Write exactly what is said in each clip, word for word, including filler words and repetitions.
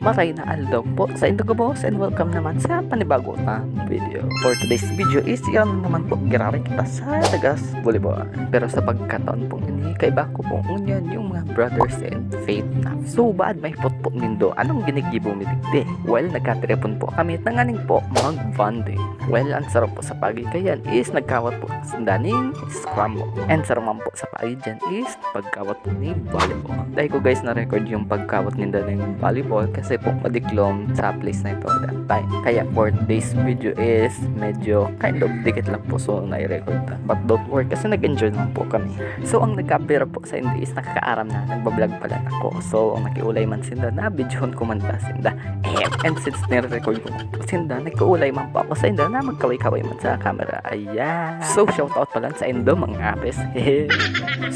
Maray na aldaw po sa indo gabos, and welcome naman sa panibago na video. For today's video is yan naman po, girari kita sa Tagas Boulevard. Pero sa pagkataon pong ini, kaiba ko po ngunyan yung mga brothers and faith na. So, baad may pot po nindo, anong ginigibo mi digdi? Well, nagkatiripon po kami tanganing po mag-bonding. Well, ang sarap po sa pagi kayan is nagkawat po sinda ning scramble. And sarap man po sa pagi dyan is pagkawat po ni volleyball. Dahil ko, guys, na-record yung pagkawat ninda ng volleyball kasi po madiklom sa place na ito that time. Kaya for this video is medyo kind of dikit lang po, so na-record na. But don't worry kasi nag-enjoy lang po kami. So ang nagkapira po sa hindi is nakakaaram na nagbablog pala ako. So ang nakiulay man sinda na videohon ko man ba sinda. Ehem. And since nire-record ko po sinda, nagkaulay man po ako sa inda na magkaway-kaway man sa camera. Ayan. So, shout out pa lang sa indo, mga apes.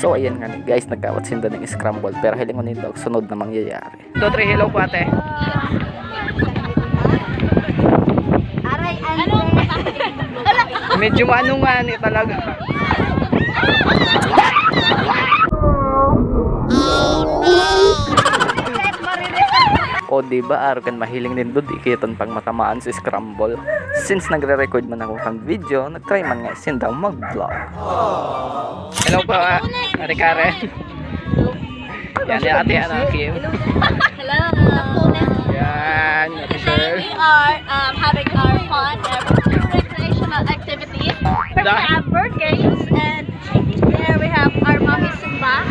So, ayan nga ni guys, nagkawat sinda ng scramble. Pero hilingon nindo, sunod na mangyayari. Two, three, hello po, ate. Aray, ano? Medyo maano nga ni talaga. O di ba, arog kan mahiling nindo, di kayo ton pang matamaan sa scramble. Since nagre-record man ako kan video, nag-try man nga sindang mag-vlog. Hello po, ah, Ate Karen. Yan, yan, Ate Ana Kim. Hello. Yan, Ate Today Shirl. we are um, having our fun uh, recreational activities. First we have board games and here we have our mommy Zumba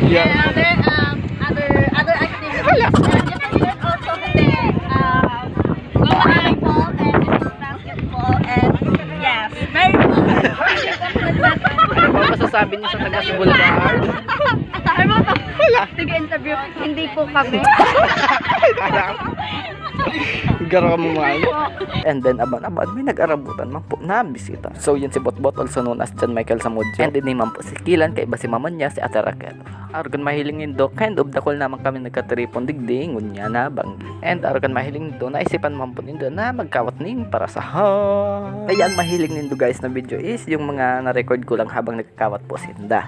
Yeah. and other um, other other activities. And you can learn also today um, volleyball and this is basketball and yes, very fun. Ano masasabi niyo sa Tagas Boulevard? Wala. Sige, interview. Hindi po kami. Garo ka mo mga ano. And then, aban-aban, may nag-arabutan man po na bisita. So, yun si Botbot, also known as John Michael Samudio. And then, man po si Kilan, kaiba si mama niya, si Ate Raquel. Arog kan mahiling nindo, kind of dakul naman kami nagkatiripon digdi, ngunyan na banggi. And arog kan mahiling nindo, naisipan man po nindo na magkawat ning parasahan. Kaya ang mahiling nindo guys na video is yung mga na-record ko lang habang nagkawat po sinda.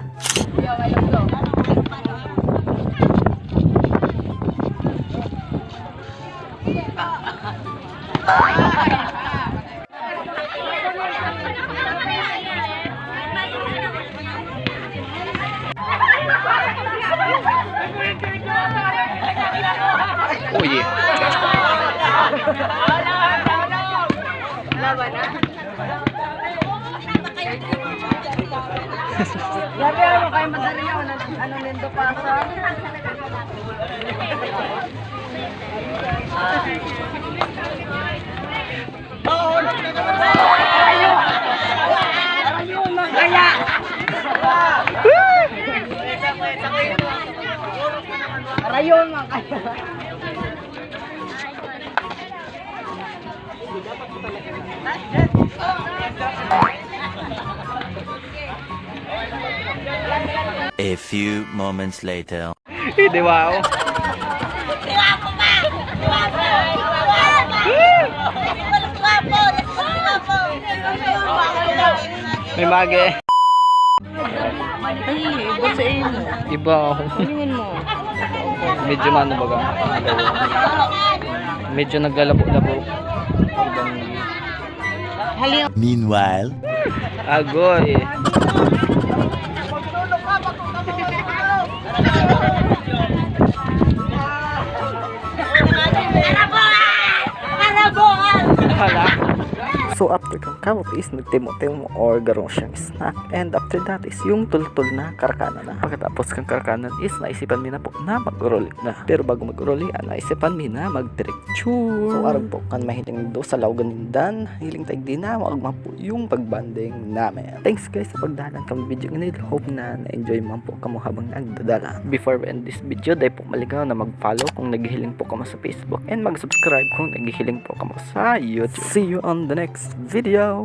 Uy. Grabe, ano kayo madali yun? Ano, ano nindo pa sa? Rayon man kaya. A few moments later. Hindi, wow. May magi. Ay, iba sa inyo. Iba, oh. Tingin mo. Medyo mano baga. Medyo naglalabo-labo. Halin. Meanwhile. Agoy. Hala. So after kang kawat is nagtimo-timo or garong siyang snack. And after that is yung tultol na karkana na. Pagkatapos kang karkana is naisipan mi na po na mag-uruli na. Pero bago mag-uruli, ah, naisipan mi na mag-picture. So arog po kan mahiling do sa lawagan nindan, hiling taig di na, wag man po yung pag-bonding namin. Thanks guys sa pagdalan kami video ngayon. Hope na na-enjoy man po kamo habang nagdadala. Before we end this video, dai po maligaw na mag-follow kung naghihiling po kamo sa Facebook and mag-subscribe kung naghihiling po kamo sa YouTube. See you on the next video!